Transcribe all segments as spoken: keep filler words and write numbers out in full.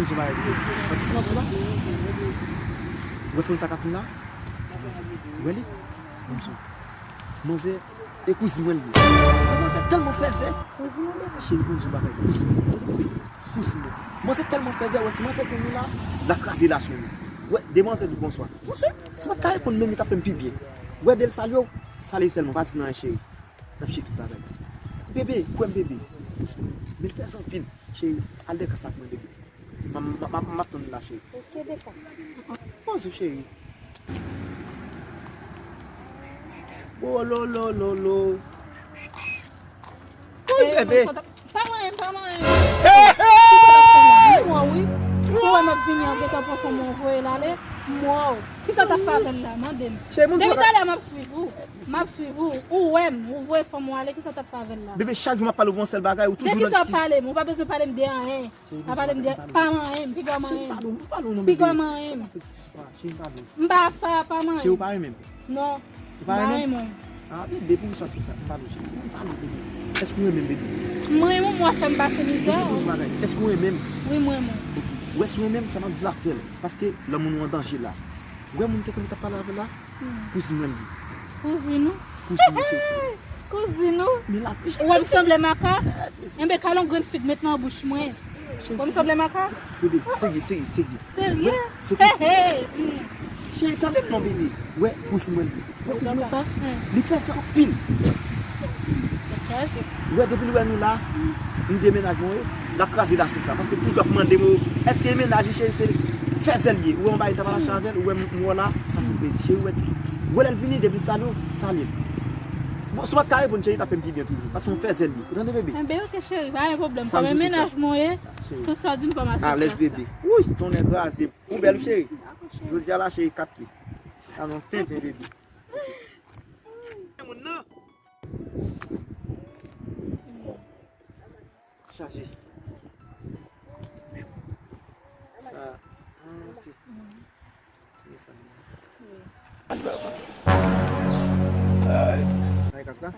Yon bagay pou ou. Wè ti sèman la? Ou wè fanm sa k ap vin la? Ou wè li? Manzè, e kouzin mwen li ye. Manzè tèlman fèzè. Cheri, bon, di bagay, kouzin mwen. Kouzin mwen. Manzè tèlman fèzè, wè, si manzè vin la, l ap kraze relasyon nou. Wè, demwazèl di bonswa. Bonswa. Si w pa t ka reponn menm, li t ap fè m pi byen. Wè, de l salye w, salye sèlman, pa di nan anyen, cheri. N ap cheke tout bagay. Bebe, kwè m, bebe. Men fè zanpil. Cheri, al nan klas la pou mwen, bebe. M, m, m, m ap tann la, cheri. Ok, Deka. Poze w, cheri. Wololololo. Woy, bebe. Pa manyen m, pa manyen m. Hey, hey! M wè w, wi. Ou wè m ap vini an, gentan pran fanm ou voye l ale. M wè w. Kisa w t ap fè avè l la? Mande m. Depi talè m ap swiv ou. M ap swiv ou. Ou wè m, ou voye fanm ou ale, kisa w t ap fè avè l la? Bebe, chak jou m ap pale w pou yon sèl bagay, ou toujou nan diskisyon. De kisa w ap pale m? Ou pa bezwen pale m de anyen. Pa pale m de, pa manyen m, piga w manyen m. Piga w manyen m. M pa, pa, pa manyen m. Cheri, ou pa renmen m? Non. Ou pa renmen m? Ah, bebe, poukisa w fè sa? M pa vle, cheri. M pa vle, bebe. Èske ou renmen m, bebe? M renmen w, w ap fè m pase mizè. Bebe, poze yon bagay. Èske ou renmen m? Wi, m renmen w. Ok. Ou wè, si w renmen m, sa m ap di w la, fè l. Paske lanmou nou an danje la. Ou wè moun te konn t ap pale avè l la? Hmm. Kouzin mwen li. Kouzin ou? Kouzin mwen, cheri. Kouzin ou? Men la pi. Ou wè m sanble makak? Enben, kale yon grenn fig met nan bouch mwen. Ou wè m sanble makak? Bebe, serye, serye, serye. Serye? Hey, hey. Cheri, tande m non, bebe. Wè, kouzin mwen li. Wè kouzin mwen sa? Hmm. Li fèzè anpil. Wè, depi l wè nou la, m di e mennaj mwen, wi. L ap kraze relasyon sa. Paske l toujou ap mande m, èske e mennaj li, cheri, se fèzè l ye? Ou wè yon bagay, li t ap al achte avè l, ou wè m, m wè w la, sa fè m plezi, cheri, ou wè tou. Ou wè lè l vini, depi l salye w, salye l. Bon, si w pa t ka reponn, cheri, li t ap fè m pi byen toujou. Paske yon fèzè l ye. Ou tande, bebe? Enben, ok, cheri, pa gen pwoblèm. Kòm e mennaj mwen ye, tout sa w di m, kòmanse. Alèz, bebe. Wouy, tonnè kraze m. Ou bèl, wi, cheri. Jodi a la, cheri, kat ke. Sa non, tenten, bebe. Moun nan. Chaje. Sa, ah, ok. Ay, kas la.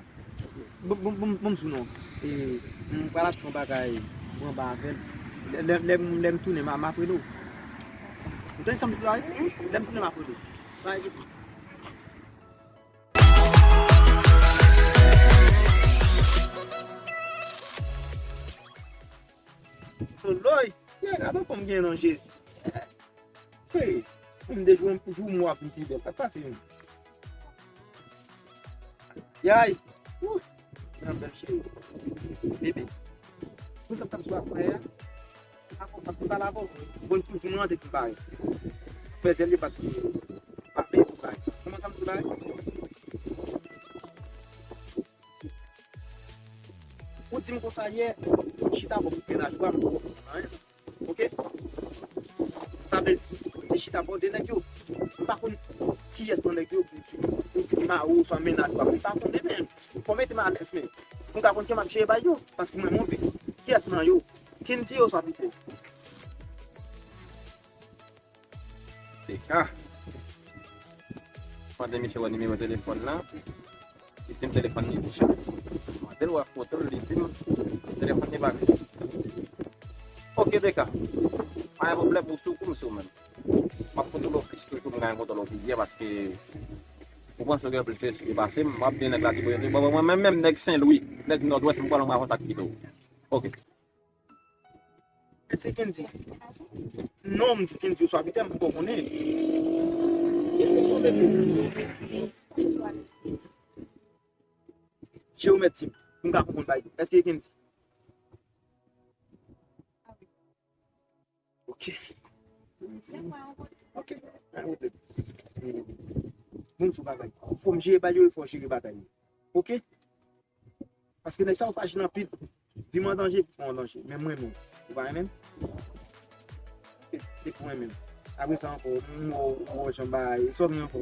Bon, bon, bon, bon, m di w non. E, m pral achte yon bagay pou anba avè l. Lè, lè, lè m, lè m tounen, m a, m ap rele w. Ou tande sa m di w la, wi? Lè m tounen, m ap rele w. Bay, Loloy, yè, gade kòm gen nan Jezi. Hey, m de jou, jou mwa pou m pi bèl, pa t pase menm. Yay, wouh, nan bèl cheri. Bebe, pou sa m t ap sou ap fè a, Avòkat, m pale avè w. Bon, toujou mande ki bagay. Fè sèl li pa t, pa peye pou bagay sa. Kòman sa m di bagay? Ou di m konsa yè, ou chita bò pou mennaj ou a, m poko konn anyen. Ok? Sa vle di, ou te chita bò de nèg yo. M pa konn kiyès nan nèg yo, ou di ki mari w, swa mennaj ou a, m pa konnen menm. Fò mete m alèz, men pou m ka konn kijan m ap jere bagay yo, paske mwen monpe. Kiyès nan yo? Kendy oswa Peter? Teka. Mande misye wè nimewo telefòn nan. Li di m telefòn li deja. Mande l wè foto l, li di m telefòn li pa vini. Ok, Teka. Pa gen pwoblèm, ou sou kou, m sou menm. M ap kontwole w plis toujou, m ka gen kontwole w pi byen, paske ou panse w gen plis lespri pase m, m ap di nèg la ki pote bon, bon, mwen menm, menm nèg Sen Lwi, nèg Nòdwès, m pral anba kontak pito. Ok. Èske Kendy? Non, m di Kendy oswa Peter, m poko konnen. Kendy, non, bebe. Cheri, ou mèt di m, pou m ka konprann bagay yo. Èske Kendy? Ok. Ok. Pa gen pwoblèm. Bon, sou bagay. Fò m jere bagay yo, fò w jere bagay yo. Ok? Paske nèg sa yo frajil anpil. Vi m an danje, vi w an danje. Men mwen menm, ou pa renmen m? Depi w renmen m. Apre sa ankò, m wè w, w wè jan bagay, sa w gen ankò?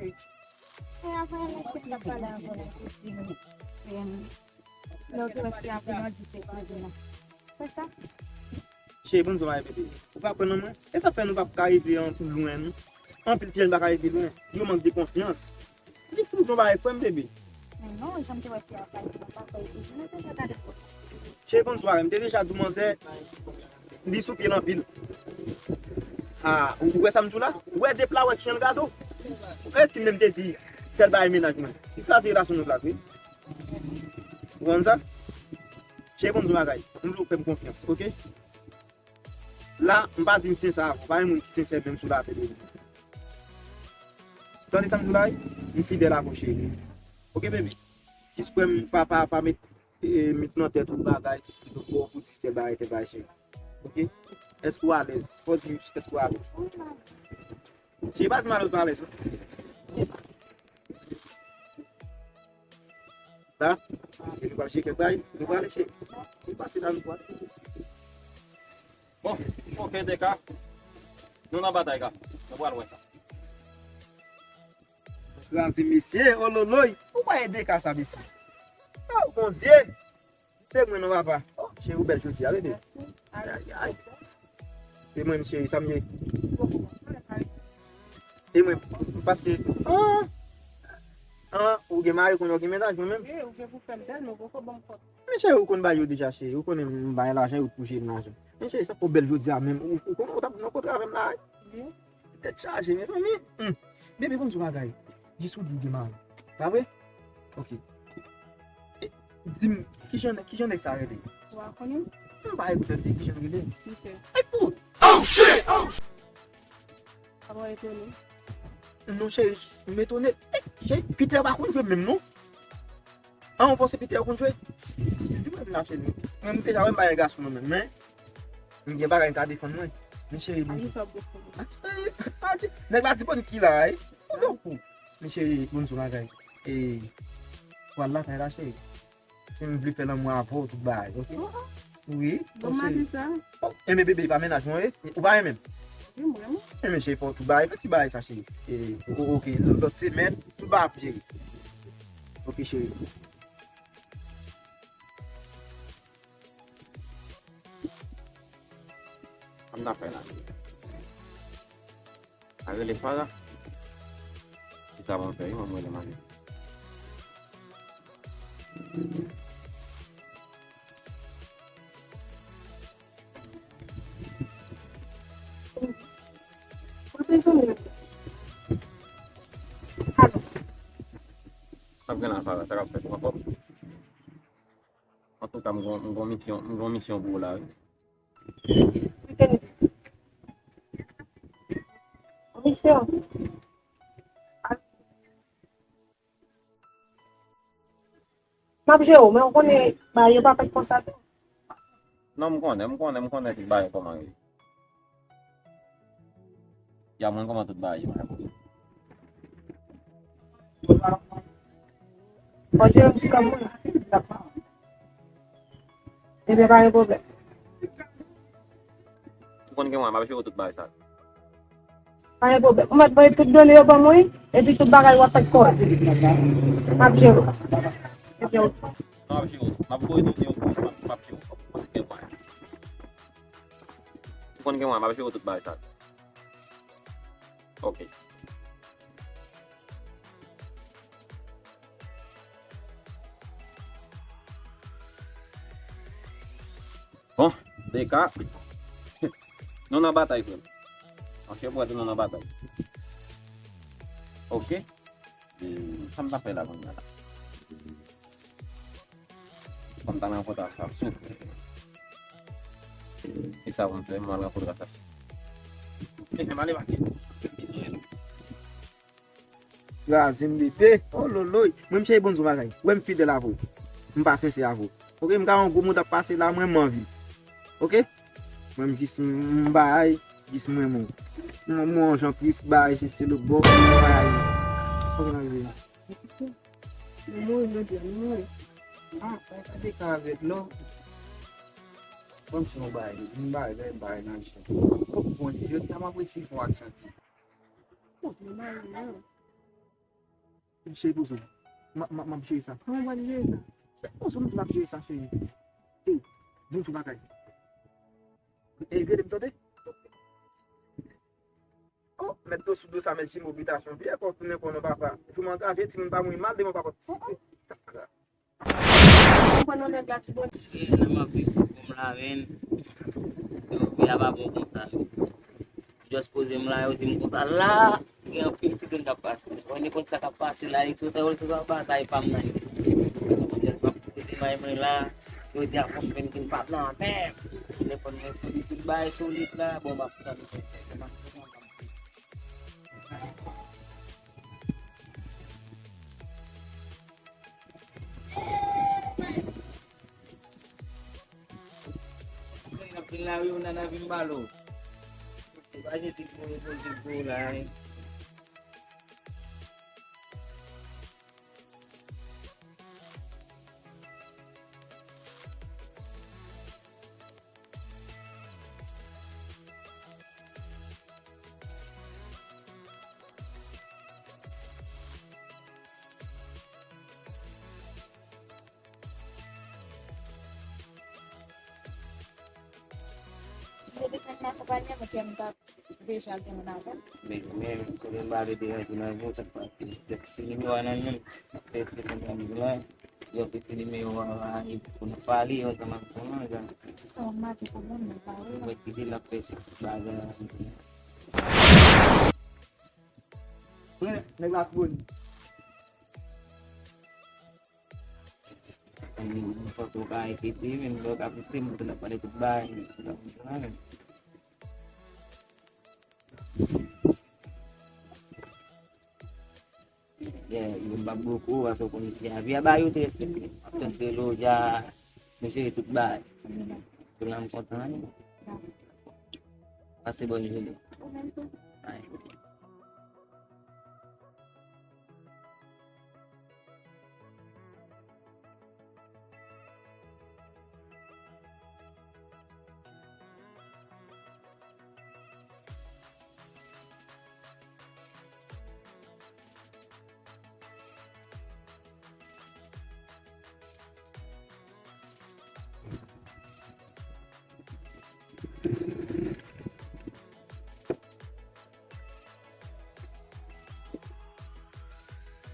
E avan yon nèg ki t ap pale avè w la, lè w te wè fi a vin, w di se kouzin nan. Se sa? Cheri, bon, sa w repete. Ou pa kwè nan mwen? E sa fè nou p ap ka rive anpil lwen, non. Anpil ti jèn pa ka rive lwen. Yo mank de konfyans. Li si m gon bagay frè m, bebe. Men non, jan m te wè fi a pale, m pa kwè li te vin, men te gade foto. Cheri, bon, sa w, m te deja di w manzè. Li sou pye l anpil. Ah, ou, ou wè sa m di w la? Ou wè de pla, ou wè kijan l gade w? Ou wè ti m menm te di, fè l bay mennaj mwen. Li kraze relasyon nou la, wi. Ou konn sa? Cheri, bon, m di w bagay. M vle w fè m konfyans, oke? La, m pa di m sensè avè w. Pa gen moun ki sensè menm sou latè de. Tande sa m di w la, wi? M fidèl avè w, cheri. Oke, baby? Jis kwè m pa, pa, pa met, eh, met nan tèt ou bagay, si, si, pou, pou di tèl bagay, tèl bagay, cheri. Oke? Èske w alèz? Fò w di m, èske w alèz? Cheri, pa di m alèz, pa alèz, non. La, e nou pral cheke bay, nou pral cheke. Nou pase la, nou pral. Bon, oke, Deka. Nou nan batay, ka. Nou pral wè sa. Kraze, mesye, ololoy. Ou pa ede ka sa, mesye. Oh, Bondye. Se mwen non, papa. Oh, cheri, ou bèl jodi a, bebe. Ay, ay. Se mwen, cheri, sa m ye. E mwen, paske, ah, ah, ou gen mari, kounye a w gen mennaj, mwen menm. Wi, ou gen pou fè m tèlman, ou poko ban m kòb. Men cheri, ou konn bay yo deja, cheri. Ou konnen m bay lajan, yo t pou jere m lajan. Men cheri, sa fè w bèl jodi a menm. Ou, ou konnen ou t ap nan kontra avè m la, wi. Wi. Tèt chaje, mezanmi. Hmm. Bebe, ban m di w bagay. Jis ou di w gen mari. Pa vre? Ok. E, di m, kijan, kijan nèg sa rele? Ou pa konnen? M pa rekonèt li, kijan l rele? Peter. Ay, fout! Oh, shit! Oh! Sa pa etone. Non, cheri, jis m etone. Eh, cheri, Peter pa konn jwe menm, non. Ah, ou panse Peter konn jwe? Si, si, li menm la, cheri. Mwen, m te ja wè m pa yon gason, non, men, men, m gen bagay m ka defann mwen. Men, cheri, bonjou. Nèg la di bon ki la, eh. Ou gen kou. Men, cheri, bonjou, bagay. E, pral lakay la, cheri. Si m vle fè lanmou avè w, tout bagay, ok? Oh, oh. Wi, bon, ok. Maten sa. Oh, enben bebe, pa mennaj mwen, wi. Ou pa renmen m? Wi, m renmen. Enben cheri, fò tout bagay, fè ti bagay sa, cheri. E, o-, ok, lòt semèn, tout bagay ap jere. Ok, cheri. Sa m ta fè la? A rele Farah. Ki sa ban fè, wi, mwen rele Mami. Mwen bezwen mwen. Alo. Sa k gen la, Farah? Sa k ap fèt? Ou anfòm? Antouka, m gon, m gon misyon, m gon misyon pou ou la, wi. Misyon. M ap jere w, men w konnen bagay yo pa fèt konsa tou. Non, m konnen, m konnen, m konnen tout bagay kòman ye. Ya mwen kòman tout bagay yo. Fò jere yon ti kòb mwen. Ebyen, pa gen pwoblèm. Ou konn gen mwen, m ap jere tout bagay sa. Pa gen pwoblèm. Ou mèt voye tout done yo ban mwen, wi, epi tout bagay w ap fèt kòrèk. M ap jere w. Ebyen, ok. M ap jere w. M ap voye done yo pou ou, m ap, m ap jere w. Ou konn gen mwen. Ou konn gen mwen, m ap jere tout bagay sa. Ok. Bon, Deka. Nou nan batay, frè m. Monchè, pou nou nan batay. Ok. E, sa m ta fè la, kounye a la? Fò m ta nan kontak sa, souf. E sa pou m fè, m al rankontre sa. E, men m ale pase. Kraze m bebe. Oh loloy. Mwen, m cheri, bon, di w bagay. Wè m fidèl avè w. M pa sensè avè w. Ok, m ka yon gwo moun t ap pase la, mwen, m anvi l. Ok? Mwen, m jis, m, m bay, jis mwen, mwen. Mwen, mwen, jan tris, bay, jis se lòt bò, mwen, bay. Ok, m anvi. Nou mouri, jodi a, nou mouri. Ah, sa gade ka avèk lò. Kòmsi yon bay, yon bay, bay, bay nan chen. Oh, Bondye, jodi a, m apresye fè w ak chanti. Oh, nou bay, non. Cheri, poze w. M, m, m ap jere sa. Kòman w pral jere sa? Poze w, m di w m ap jere sa, cheri. Ey, bon ti bagay. Ey, rele m tande. Oh, mèt do sou do sa, mèt jimo bitasyon. Vyè kò tounen kò non papa. Jou m angaje, timoun pa mouri mal, demen pa pòt pisipe. Ou pran nan nèg la, ti bò. Ey, nan m ap viv pou m la, men. Yo, Peyi a pa bon konsa. Just poze m la, yo di m konsa la, gen anpil ti grenn k ap pase. Mwen, nenpòt sa k ap pase la, li sot anwo, li sot anba, sa e pa m nan. Mwen just ap poze demay mwen la, yo di a fò m vin vin pa nan men. Telefòn mwen solid, tout bagay solid la, bon, m ap tann. N ap vin la, wi, ou nan, nan vin balo. Pa jete gwo, gwo, gwo la, wi. Mwen deja gen moun avè m. Men, men, kote m pa vle deranje nan vi w, sa k pase? Jès ki nimewo a nan men m, ap fè telefòn nan men m la. Yo kite nimewo a la, e pou nou pale ansanm ak moun nan, jan. Sa w mande pou moun nan, pa ou. Mwen kite l ap fè sou bagay la. Mwen, nèg la twòn. Mwen foto ka ekite, men lè w ka poste, mwen ap pale tout bagay. Yeah, yo pa bokou, paske w konn jan vi a ba yo trè senp. Ap fè loja, nou jere tout bagay. Pou la m kontan, wi. Pase bòn jounen. Bye.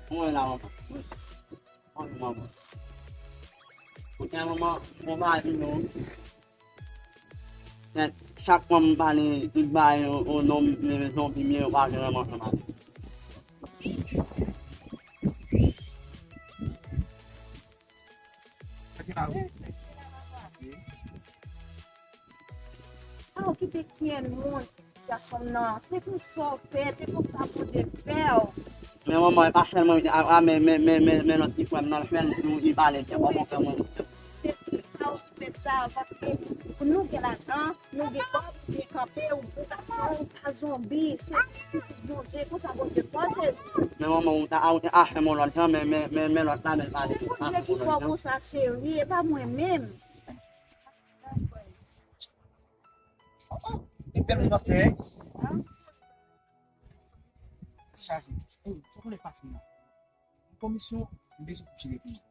Mwen la, manman. Mwen, manman. Kote manman, manman a di nou. Chak fwa m pale, tout bagay, yon, yon nonm, men zonbi, men yo pa janm ansanm avè m. Sa ki la, wi. Sa w kite kiyè moun, gason m nan. Se konsa w fè, te konsa Bondye fè w. Men manman, e pa sèlman, a, a, men, men, men, men, men lòt ti frè m nan, l fè l, nou, li pale, se kòman fè mwen. Se sa w fè sa, paske pou nou gen lajan, nou gen kòb, nou gen kanpe, ou, ou pa, ou pa zonbi, se pitit Bondye, konsa Bondye pòte nou. Men manman, ou ta, ou te achte mwen lòt jan, men, men, men, men lòt la, men l pale. Se Bondye ki fè w konsa, cheri, e pa mwen menm. E bèl moun ap fè. Chaje. Ey, sa konnen pas mwen. Komisyon, m bezwen pou jere pou mwen.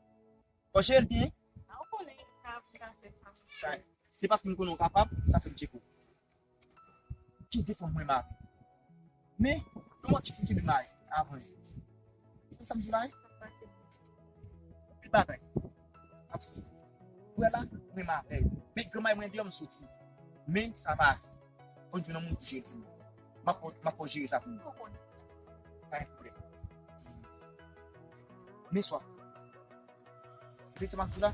Fò jere l byen. A, ou konnen, sa, sa, sa, sa. Se paske m konnen w kapab, sa fè m tcheke w. Gen de fwa mwen mare. Men, yon mòd ki fin kenbe mare avan yo. Ou konn sa m di w la, wi? Anpil bagay. Ap sou. Ou wè la, mwen mare. Men granmay mwen deyò m soti. Men sa pa ase. Fò n jwenn yon moun pou jere pou nou. M ap fè, m ap fè w jere sa pou nou. Pa gen pwoblèm. Men swaf. Ou tande sa m ap di w la?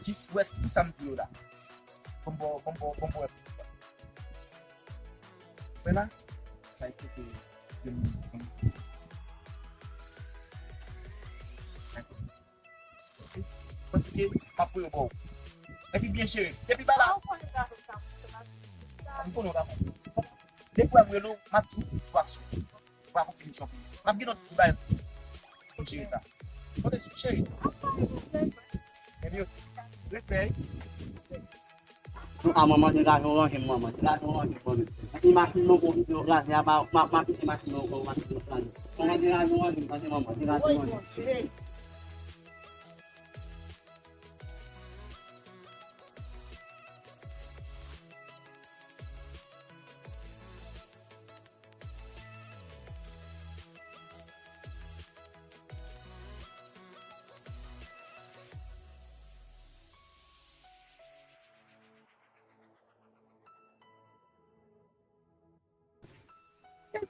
Jis wè tout sa m di w la. Bon, bon, bon, bon, bon, bon. Wè la? Sa e kote yo moun. Sa e kote. Paske m ap voye yo ba w. Epi byen jere. Epi bay la. M konnen w ka fè. Depi w wè m rele w, m ap di w sou aksyon. Ou pa konprann misyon pou mwen. M ap gen lòt pou bay. Pou jere sa. Konte sou cheri. Ebyen, ok. Respè. A manman, degaje w ranje m, manman. Degaje w ranje m, manman. Epi machin nan gon videyo kraze a, m ap kite machin nan gon machin nan kraze. Manman, degaje w ranje m, tande manman. Degaje w ranje m.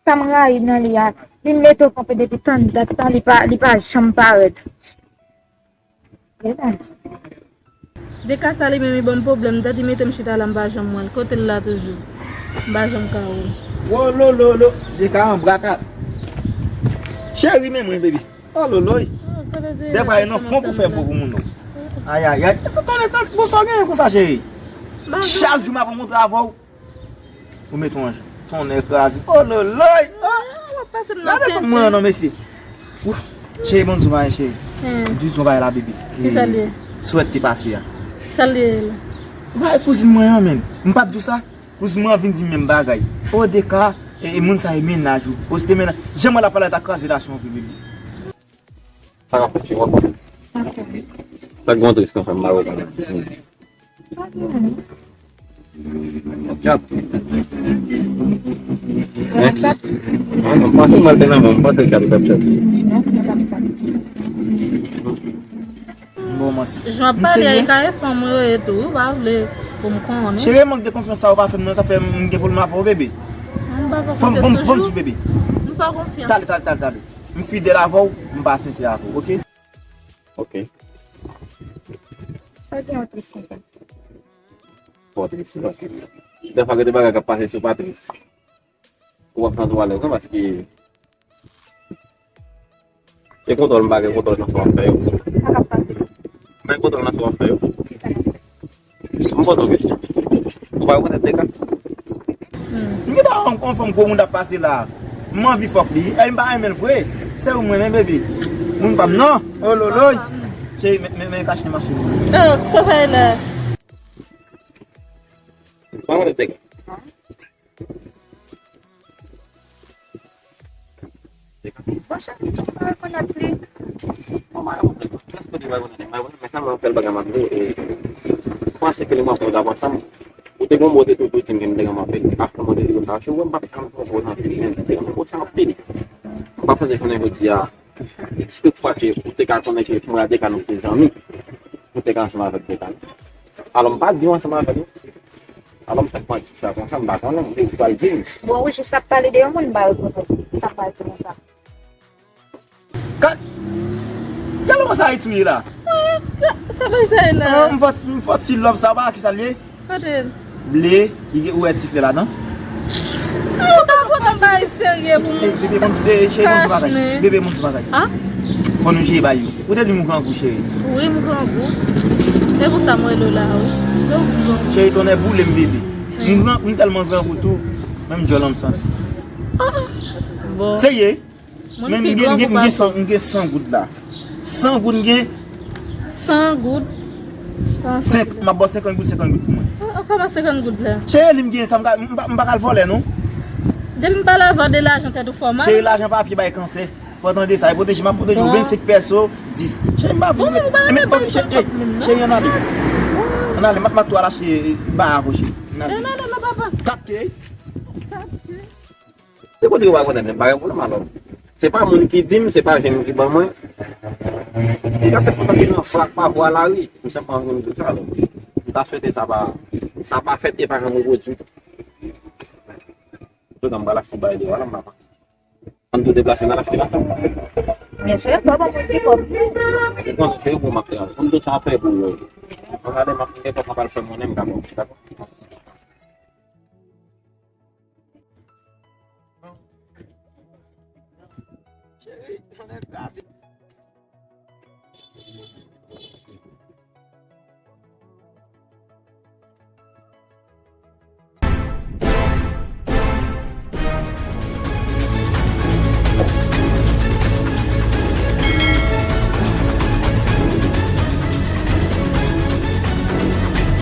Sa m rayi nan li a, li mete w kanpe depi tann dat la, li pa, li pa janm parèt. Deca sa li menm li ban m pwoblèm, dat li mete m chita la, m pa janm wè l. Kote l la toujou? M pa janm ka wè l. Wolololo, Deca anbraka. Cheri, men mwen, baby. Ololoy. Dèfwa e nan fon pou fè bon pou moun non. Ayayay. Se tonnè, bon sa w genyen konsa, cheri? Chak jou m ap rankontre avè w. Ou met yon tonnè kraze. Ololoy. Gade fanm mwen an non, mesye. Cheri, bon di w bagay, cheri. M di w bagay la, bebe. Kisa l ye? Swèt te pase a. Sa l ye la? Bagay kouzin mwen an, menm. M pa t di w sa? Kouzin mwen an vin di m menm bagay. O Deca, e, e moun sa e mennaj ou. O se te mennaj. Jan mwen la pale ta kraze relasyon an vre, bebe. Sa k ap fèt, cheri? Sa k gen tris konsa, m pa wè konsa. Tchap. Mwen, mwen panse mwen te nan mwen, mwen panse l t ap tchap. Bon, mwen se. Jan ap pale a, e kare fanm yo ye tou, ou pa vle pou m konnen. Cheri, mank de konfyans sa ou pa fè m nan, sa fè m gen pwoblèm avè w, bebe. M pa fè konfyans toujou. Fò m, fò m, fò m sou, bebe. M fè konfyans. Tale, tale, tale, tale. M fidèl avè w, m pa sensè avè w, oke? Ok. Sa gen yon tris konsa? Twò tris, wi, paske dèfwa gen de bagay k ap pase sou pa tris. Ou p ap santi w alèz, non, paske e kontwòl m pa gen kontwòl nan sa w ap fè yo. Sa k ap pase? M pa gen kontwòl nan sa w ap fè yo. M pote w kesyon. Ou pa rekonèt Deca? M gentan wè yon fanm gwo moun ap pase la. M anvi fòk li. Èy, m pa renmen l vre. Se ou m renmen, bebe. Moun pa m non. Ololoy. Cheri, men, men, men kache mache. Oh, sa fè la. Ou pa rekonèt Deca? Bon, cheri, m pa rekonèt li. Bon, m pa rekonèt li. Kiyès kote m pa rekonèt li? M pa rekonèt, men sa m ap fè l bagay m ap di w, e, m panse ke li mwen fè w t ap ansanm. Ou te gon mo te tou pou di m ke m te renmen anpil. Apre mwen te di w sa, cheri, m pa t janm twonpe w nan vi m, men m te renmen w sa anpil. M pa panse konnen jodi a, si tout fwa ke ou te ka konnen ke mwen a Deca nou se zanmi, ou te ka ansanm avèk Deca. Alò, m pa di w ansanm avè l. Alò, m sa k manti sa konsa, m pa konnen, m te pral di l. Bon, ou jis ap pale de yon moun, m pa rekonèt. Sa m pral di konsa. Ka-, gade kòman sa Ayiti ye la. Sa, sa, sa bay sa ye la. Ah, m fòt, m fòt si love sa ba, ki sa l ye? Kote l? Ble, li gen, ou wè ti flè ladan? Ah, ou ta kontan bay serye pou mwen. Bebe, bon, bebe, cheri, bon ti bagay. Bebe, bon ti bagay. Ah? Fò nou jere bay yo. Ou te di m grangou, cheri. Wi, m grangou. Se pou sa m rele w la, wi. Lè w grangou. Cheri, tonnè boule m, bebe. M gran, m tèlman grangou tou, menm djòl an m santi. Ah, ah. Bon. Serye? Men m gen, m gen, m gen san, m gen san goud la. San goud m gen. San goud? Senk, m ap ba w senkant goud, senkant goud pou mwen. An, an, kòman senkant goud la? Cheri, li m gen sa, m ka, m pa, m pa ka al vòlè, non. Depi m pale avè w de lajan, tèt ou fè w mal? Cheri, lajan pa pye bay kansè. Fò w tande sa, e pwoteje m ap pwoteje w. Bon. Vennsenk pèso, dis. Cheri, m pa vin. Bon, men ou pa renmen bay senkant moun, non? Cheri, ann ale. Ann ale, m ap, m ap tou al achte ba avè w, cheri. Ann ale. Ann ale, non, papa. Kat ke. Kat ke. Se kote yo pa konnen, men pa gen pwoblèm alò. Se pa moun ki di m, se pa jèn ki ban mwen. Li ka fèt kontan ki nan fwa pa vwa lari. M senpman vin di sa alò. M ta swete sa pa, sa pa fèt e pa janm repwodui tou. Antouka, m pral achte bagay deyò a la, m pa konn. Ann tou deplase, n al achte ansanm. Byen si, fò ban mwen ti kòb. Ou konnen se yo pou m ap fè. Ann tou sa ap fè pou yo. Ann ale, m ap gen kòb, m ap al fè monnen, m ka ba w, dakò?